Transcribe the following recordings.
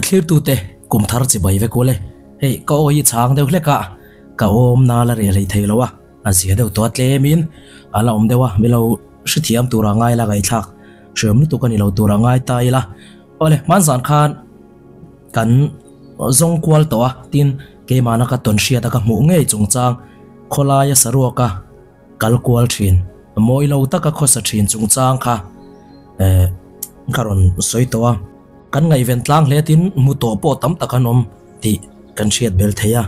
Thlirtute kum thar chibai vek ule. Hei ka aw hi chhang deuh hlek a, ka awm na la reh hlei thei lo a, a zia deuh tawh a tlemin a la awm deuh a, milo hrethiam tura ngai la ngaihthlak hriam lutuk a ni lo tura ngai ta ila. Awle hmanzan khan kan zawng kual tawh a, tin keimahna ka tawn hriat a ka hmuh ngei chungchang khawlaia saruaka kal kual thin, mawi lo taka khawsa thin chungchang kha eh ka rawn sawi tawh a. Kan ngaihven tlang hle tin hmu tawh pawh tam tak an awm tih kan hriat bel thei a,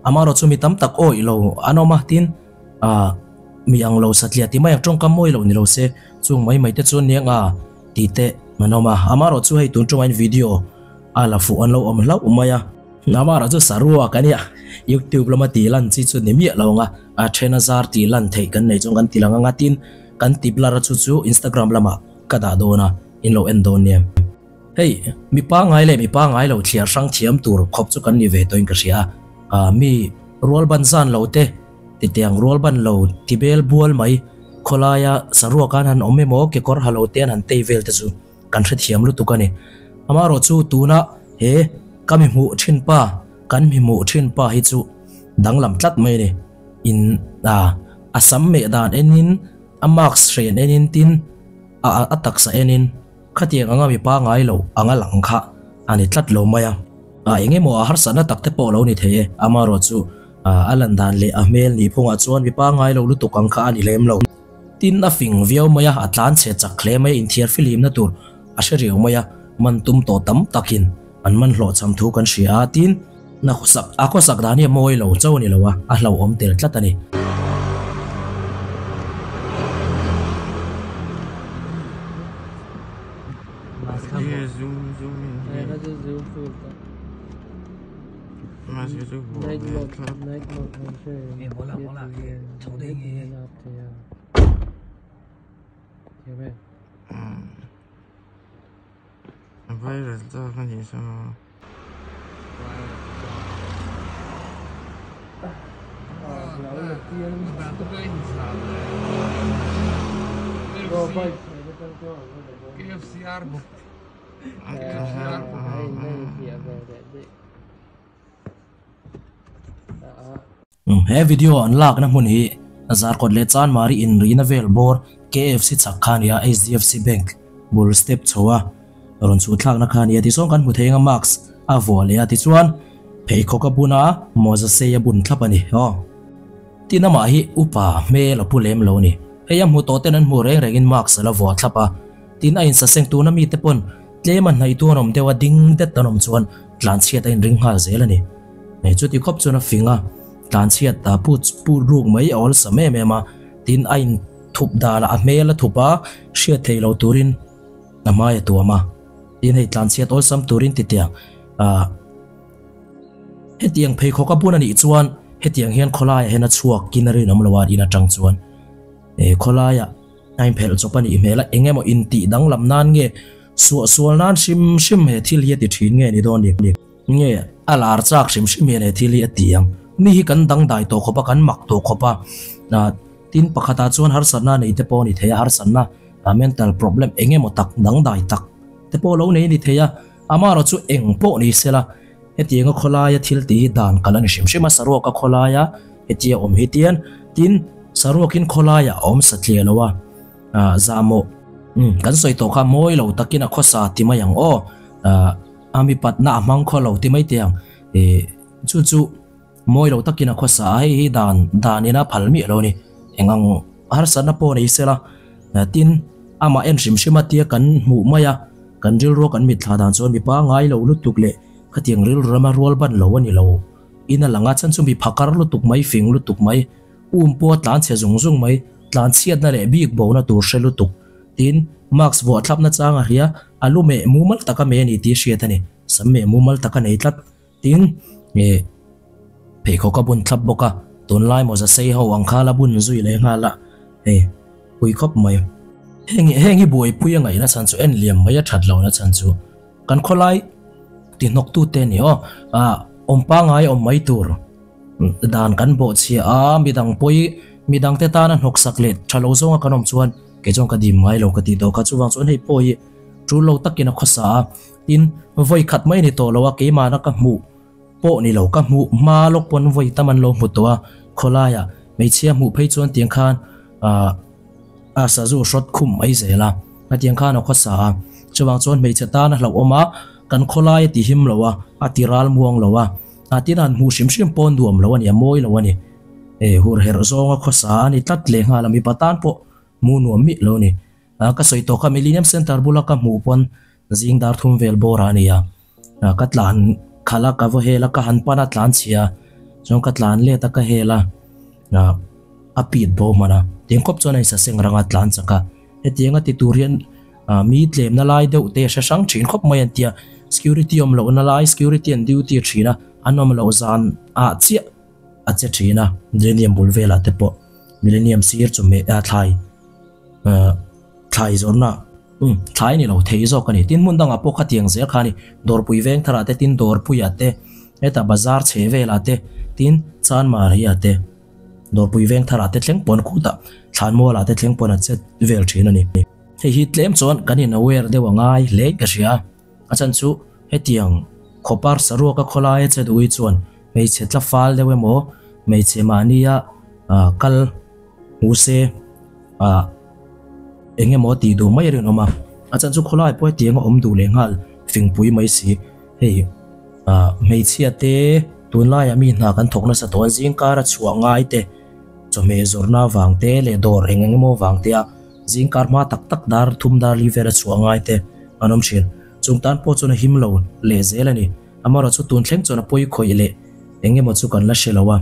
amaherawh chu mi tam tak awih lo an awm a, tin ah mi ang lo satliah ti mai ang tawngkam mawi lo ni lo se chung mai mai te chuan niang a tih te an awm a, amaherawh chu hei tun tawngah hian video a la fuh an lo awm hlauh mai a. Amaherawh chu saruak a nia, youtube lama tih lan chi chu ni miah lo ang a, a then a zar tih lan theih kan nei chuan kan ti lang ang a, tin kan ti blur a chu chu instagram lamah ka dah dawn a. In lo en dawn nia. Hei, mi pangngai leh mi pangngai lo thliar hrang thiam tur khawp chu kan ni ve tawhin ka hria a. Mi rual ban zan lo te, titiang rual ban lo ti bel bual mai, khawlaia saruak an han awm emaw kekawr ha lo te an han tei vel te chu kan hrethiam lutuk a ni. Amaherawh chu tuna he ka mi hmuh thin pa, kan mi hmuh thin pa hi chu danglam tlat mai a ni. In a, a sam meh dan enin, a mask hren enin tin, A a taksa enin khatiang anga mi pangai lo anga lang kha a ni tlat lo mai a. A eng emaw a harsatna tak te pawh lo ni thei e, amaherawh chu a lan dan leh a hmel nih phungah chuan mi pangai lo lutuk ang kha a ni lem lo. Tin a fing viau mai a, a tlan chhe chak hle mai a, inthiar filimna tur a hre riau mai a, man tum tawh tam takin an man hlawhchham thu kan hria a, tin na khawsak a khawsak dan hi a mawi lo chauh a ni lo a, a hlauhawm tel tlat a ni. Viral ta ka ni sa. He video an lakna hmun hi Zarkawt leh Chanmari inrihna vel bawr KFC chak kha a ni a, HDFC Bank bul step chho a rawn chhuh thlakna kha a ni a, tichuan kan hmu thei anga mask a vuah leh a, tichuan pheikhawk a bun a, mawza sei a bun thlap a ni aw. Tin amah hi upa hmel a pu lem lo a ni, hei a hmu tawh ten an hmu reng rengin mask a la vuah thlap a, tin a insaseng tuna mite pawn tlem a hnaih tu an awm deuh a, ding det an awm chuan tlanchhiat a inring nghal zel a ni. Hei chuti khawp chuan a fing a, tlanchhiat ta put put ruk mai a awlsam em em a, tin a in thup danah a hmel a thup a, hriat theih loh turin a hmai a tuam a, tin hei tlanchhiat awlsam turin titiang ah hetiang pheikhawk a bun a nih chuan hetiang hian khawlaiah hian a chhuak kin a rinawm lo a in atang chuan eh khawlaiah a inphelh chawp a nih hmel a, eng emaw intih danglam nan nge suahsual nan hrim hrim he thil hi a ti thin nge ni dawn ni. Nge a lar chak hrim hrim hian he thil hi a ti ang. Mi hi kan dangdai tawh khawp a, kan mak tawh khawp a. Ah tin pakhatah chuan harsatna nei te pawh a ni thei a, harsatna ah mental problem eng emaw tak dangdai tak te pawh lo nei a ni thei a. Amaherawh chu eng pawh ni sela hetianga khawlaia thil tih hi dan kalh a ni hrim hrim a, saruaka khawlaia hetia awm hi tian tin saruakin khawlaiah a awm satliah lo a, ah zahmawh umm kan sawi tawh kha mawi lo takin a khawsa ti mai ang aw ah. A mi patna a hmang khaw lo ti mai teh ang. Ih chu chu mawi lo takin a khawsa a, hei hi dan dan ina phal miah lo a ni. Eng ang harsatna pawh nei sela tin amah en hrim hrim a tia kan hmuh mai a, kan rilrua kan mitthla dan chuan mipa ngai lo lutuk leh khatiang rilru rama rual ban lo a ni lo. In a lang a, chan chu mi phakar lutuk mai, fing lutuk mai, um pawh a tlan chhe zung zung mai, tlan chhiatna leh bik bona tur hre lutuk. Tin, mask vuah thlapna chang a hria, a lu meh mumal taka meh a ni tih hriat a ni. Sam meh mumal taka nei tlat. Tin, eh, pheikhawk a bun thlap bawk a, tunlai mawza sei ho ang kha la bun zui leh nghal a, hei, pui khawp mai. Heng heng hi buaipui a ngaihna chhan chu en liam mai a that lohna chhan chu kan khawlai tihnawk tute a ni aw, ah, awm pangai awm mai tur. Dan kan bawhchhia a, midang pawi, midang te tana hnawksak leh tha lo zawnga kan awm chuan kei chuan ka dim ngai lo ka tih tawh kha. Chuvang chuan hei pawh hi Tul lo takin a khawsa a, tin, vawi khat mai ni tawh lo a, keimahna ka hmuh pawh ni lo, ka hmuh hma lawk pawn vawi tam an lo hmu tawh a, khawlaiah hmeichhia hmuh phei chuan tiang khan ah a sazu hrawt khum mai zel a, hetiang khan a khawsa a, chuvang chuan hmeichhe tan a hlauhawm a, kan khawlai a ti him lo a, a ti ral muang lo a, a tin han hmuh hrim hrim pawh nuam lo a ni, a mawi lo a ni, eh hurherh zawnga khawsa a ni tlat leh nghal a, mipa tan pawh hmuh nuam miah lo a ni. Ka sawi tawh kha Millennium Centre bula ka hmuh pawn zing dar thum vel bawr a ni a, ka tlan khalh a, ka va hel a, ka han pan a tlan chhia a, chuan ka tlan let a ka hel a, a pit bo hman a, tiang khawp chuan a insaseng rang a tlan chak a, hetiang a ti tur hian mi tlemna lai deuh te a hre hrang thin khawp mai an ti a, security awm lohna lai security an duty thin a, an awm loh zan ah chiah a che thin a, Millennium bul velah te pawh Millennium sir chu meh a thlai. Thlai zawrhna umm thlai ni lo thei zawk a ni. Tin hmun dangah pawh khatiang zel kha a ni. Dawrpui veng tharah te tin dawrpuiah te hetah bazar chhe velah te tin chanmariah te dawrpui veng tharah te thleng pawn khutah thlanmualah te thleng pawn a che vel thin a ni. Hei hi tlem chuan kan in aware deuh a ngai hle ka hria. A chan chu hetiang khawpar saruaka khawlaia che duh hi chuan hmeichhe tla fal deuh emaw hmeichhe mahnia kal hmu se ah eng emaw tih duh mai a rinawm a, a chan chu khawlai pawh hetiang a awm duh leh nghal fingpui mai si hei ah hmeichhia te tunlaiah mi hna kan thawk nasa tawh a zing kar a chhuah ngai te chawhmeh zawrhna vang te leh dawr eng eng emaw vang te a zing kar hma tak tak dar thum dar li vel a chhuah ngai te an awm thin chung tan pawh chuan a him lo leh zel a ni amaherawhchu tun thleng chuan a pawi khawih leh eng emaw chu kan la hre lo a.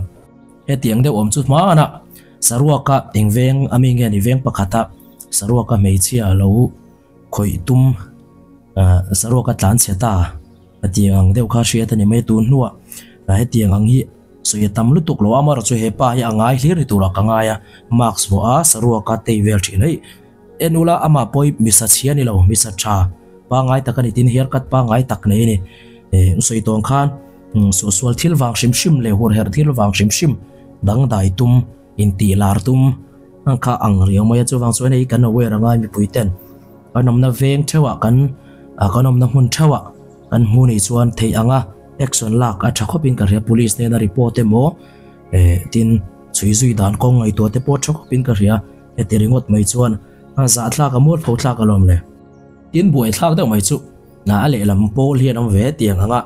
Hetiang deuh awm chu hmanah saruaka eng veng a mi nge ni veng pakhata saruaka hmeichhia a lo khawih tum saruaka tlan chhe ta a tiang ang deuh kha hriat a ni mai tun hnuah hetiang ang hi sawi a tam lutuk lo a amaherawh chu hepa hi a ngai hlir ni turah ka ngai a mask vuah a saruaka tei vel thin hei en ula amah pawh hi misa chhia ni lo misa tha pangai tak a ni tin haircut pangai tak nei a ni sawi tawng khan. Suahsual thil vang hrim hrim leh hurherh thil vang hrim hrim dangdai tum, intih lar tum ang kha ang riau mai a. Chuvang chuan hei kan aware anga mipui ten kan awmna veng theuhah kan kan awmna hmun theuhah kan hmu nih chuan theih anga action lak a tha khawpin ka hria. Police hnena report emaw eh tin chhui zui dan kawng ngaihtuah te pawh tha khawpin ka hria. Heti ringawt mai chuan a zahthlak a mualpho thlak alawm le. Tin buaithlak deuh mai chu. A lehlam pawl hian awm ve tiang anga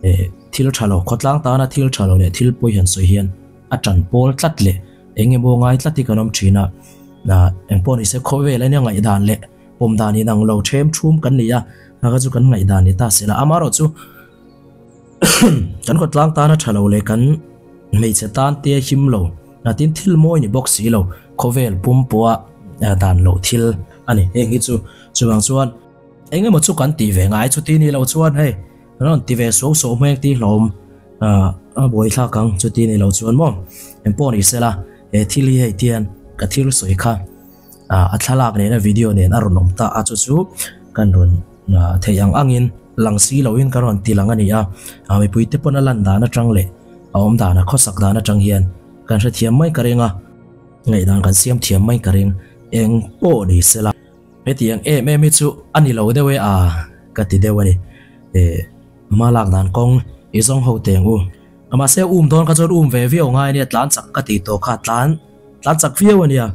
eh thil tha lo khawtlang tana thil tha lo leh thil pawi han sawi hian a tan pawl tlat leh eng emaw ngai tlat hi kan awm thin a, eng pawh nise khawvel ania ngaihdan leh pawm dan inang lo them thum kan ni a, kha chu kan ngaihdan ni ta sela amaherawh chu kan khawtlang tana tha lo leh kan hmeichhe tan te him lo tin thil mawi ni bawk si lo khawvel pum pawha dan loh thil a ni heng hi chu chuvang chuan. Eng emaw chu kan tih ve ngai chuti ni lo chuan hei rawn ti ve suau suau hmeng ti hlawm a buai thlak ang chuti ni lo chuan maw eng pawh ni sela he thil hi hei tian ka thil sawi kha a thlalak nen a video nen a rawn awm ta a chu chu kan rawn theih ang angin lang si loin ka rawn ti lang a ni a mipui te pawn a lan dan atang leh a awm dan a khawsak dan atang hian kan hrethiam mai ka ring a ngaihdan kan siam thiam mai ka ring eng pawh ni sela. Hetiang em em hi chu a ni lo deuh e a, ka ti deuh a ni. Eh, hma lak dan kawng i zawng ho teng u. Mahse um dawn kha chuan um ve viau ngai a nia, tlan chak ka tih tawh kha tlan, tlan chak viau a nia.